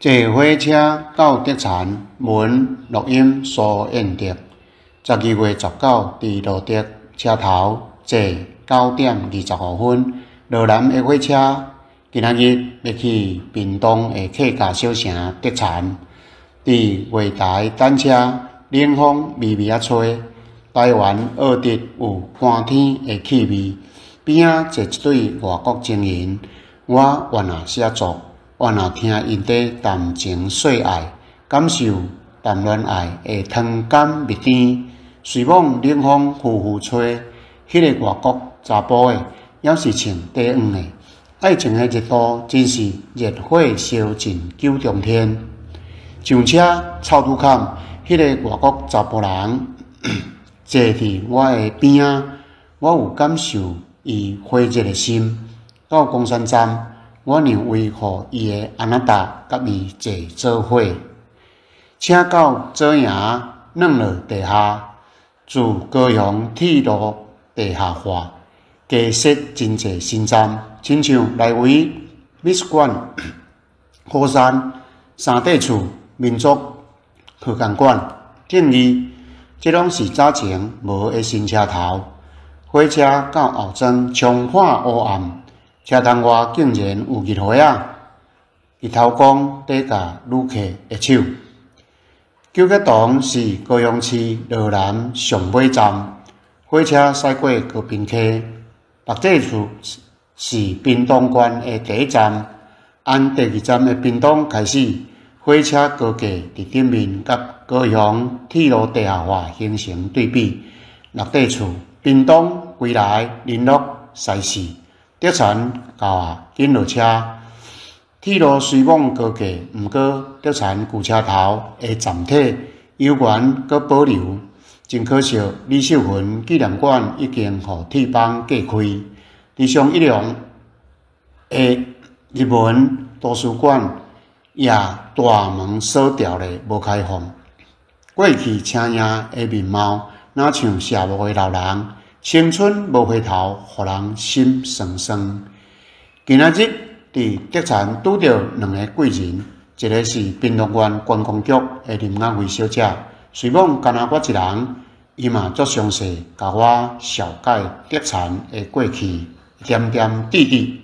坐火車到竹田，文錄音蘇燕德。12月19，佇羅德車頭坐9點25分，羅南的火車。今仔日欲去屏東的客家小城竹田。佇月台等車，冷風微微仔吹。台灣澳竹有寒天的氣味。邊仔坐一對外國情人，我怨若寫作，怨若聽𪜶佇談情說愛，感受談戀愛的糖甘蜜甜。雖罔冷風呼呼吹，彼個外國查埔的猶是穿短黃的。愛情的熱度真是熱火燒盡九重天。上車臭拄坎，彼個外國查埔人坐佇我的邊仔，我有感受伊火熱的心。到岡山站，我讓位予伊的阿那達佮伊坐做伙。車到左營軟落地下，自高雄鐵路地下化，加設真濟新站，親像內圍美術館、火山、三塊厝、民族學工館、正義，這攏是早前無的新車頭。火車到后莊充滿烏暗，車窗外竟然有日花仔，日頭光佇共旅客的手。九結洞是高雄市羅南上尾站，火車駛過高屏溪。六濟厝是屏東縣的第一站，按第二站的屏東開始，火車高架佇頂面佮高雄鐵路地下化形成對比。六濟厝、屏東、歸來、麟洛、西勢、竹田到啊，緊落車。鐵路雖罔高架，毋過竹田舊車頭的站體猶原閣保留。真可惜，李秀雲紀念館已經予鐵枋隔開。佇上一樓的日文圖書館也大門鎖牢咧，無開放。過去車影的面貌，若像謝幕的老人，青春無回頭，予人心酸酸。今仔日佇竹田拄著兩个貴人，一个是屏東縣觀光局的林雅惠小姐，雖罔干焦我一人，伊嘛足詳細共我紹介竹田的過去點點滴滴。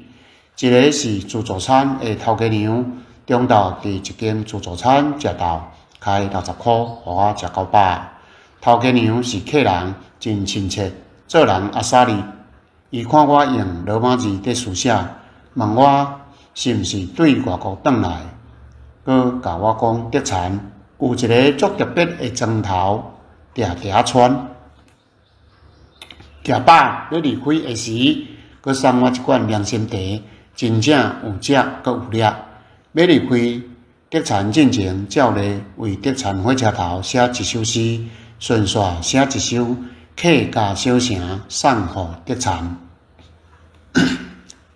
一个是自助餐的頭家娘，中晝佇一間自助餐食晝，開60箍，予我食夠飽。頭家娘是客人，真親切，做人阿莎莉。伊看我用羅馬字佇書寫，問我是毋是對外國轉來，閣共我講竹田有一个足特別的磚頭，定定穿。食飽欲離開的時，閣送我一罐涼心茶，真正有食閣有掠。欲離開竹田進前，照例為竹田火車頭寫一首詩，順紲寫一首客家小城送予竹田。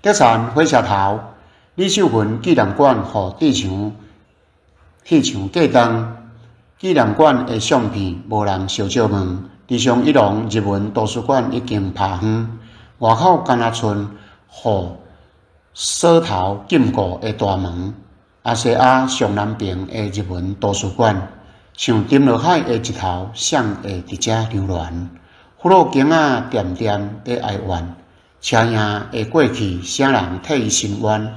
竹田火車頭，李秀雲紀念館予鐵牆隔斷，紀念館的相片無人相借問。佇上一樓日文圖書館已經拍昏，外口敢若賰予鎖頭禁錮的大門。亞細亞上南爿的日文圖書館，像沉落海的日頭，誰會佇遮流連？父老囝仔恬恬佇哀怨，車影的過去，啥人替伊伸冤？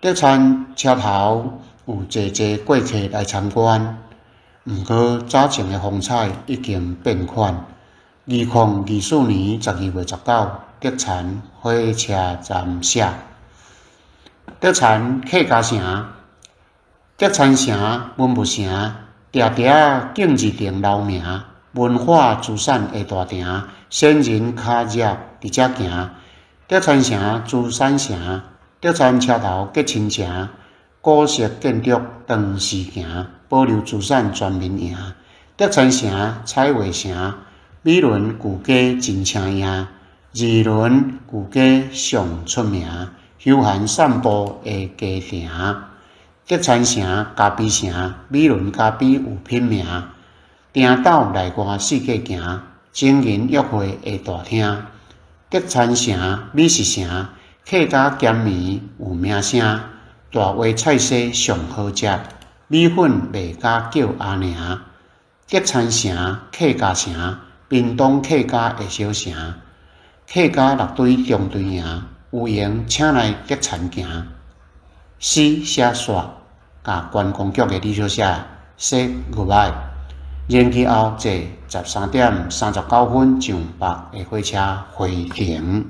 竹田車頭有濟濟過客來參觀，毋過早前的風采已經變款。2024年12月19，竹田火車站寫。竹田客家城、竹田城文物城，定定敬字亭留名，文化資產的大埕，先人跤跡佇遮行。竹田城資產城，竹田車頭結親情，古式建築長時行，保留資產全民贏。竹田城彩畫城，美崙舊街真青影，二崙舊街上出名，休閒散步的佳埕。竹田城咖啡城，美崙咖啡有品名，埕斗內外四界行，情人約會的大廳。竹田城美食城，客家鹹麵有名聲，大話菜西上好食，米粉袂敢叫阿娘。德田城客家城，屏東客家的小城，客家六堆中隊營，有閒請來德田行。詩寫煞，佮觀光局的李小姐 say goodbye。然後坐13點39分上北的火車回程。